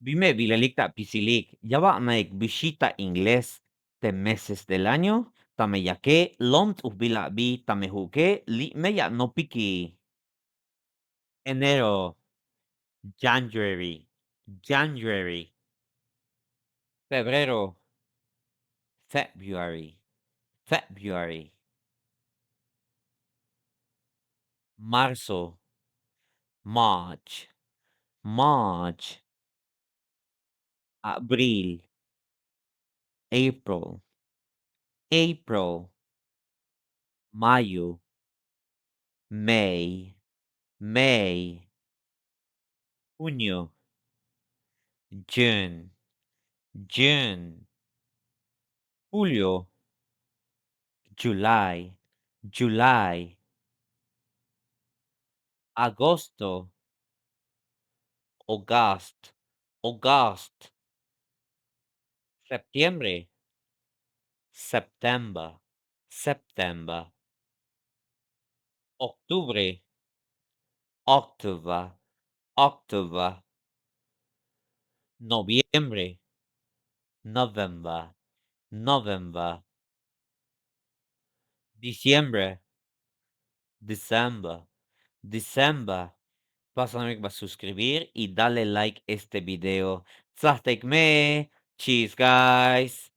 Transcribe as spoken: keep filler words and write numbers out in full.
Bi me bilalik ta apisilik, ya ba anaik bi xi ta inglés te meses del año, ta me yake lomt'ujbil abi ta me ju'uke li' me ya anopiki. Enero, January, January. Febrero, February, February. Marzo, March, March. Abril, April, April. Mayo, May, May. Junio, June, June. Julio, July, July. Agosto, August, August. Septiembre, September, September. Octubre, October, October. Noviembre, November, November. Diciembre, December, December. Pasa a suscribir y dale like este video. Tsahtek me. Cheers, guys.